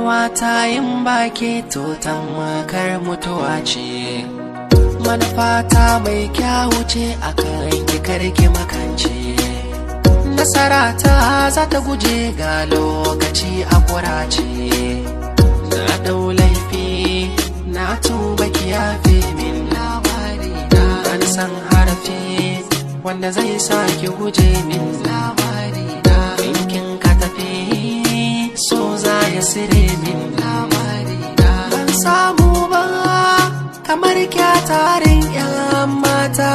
Rayuwa ta yin baki to tamkar mutuwa ce. Manufata mai kyawu ce a kan ki, karki makance. Nasara ta za ta guje ga lokaci a kurace. Na dau laifi, na tuba, ki yafe min. Labari na an san harafi wanda zai sa ki guje min. Labari na in kin ka tafi, so za ya sire min. Labari na ban samu ba kamar kya tarin yan mata.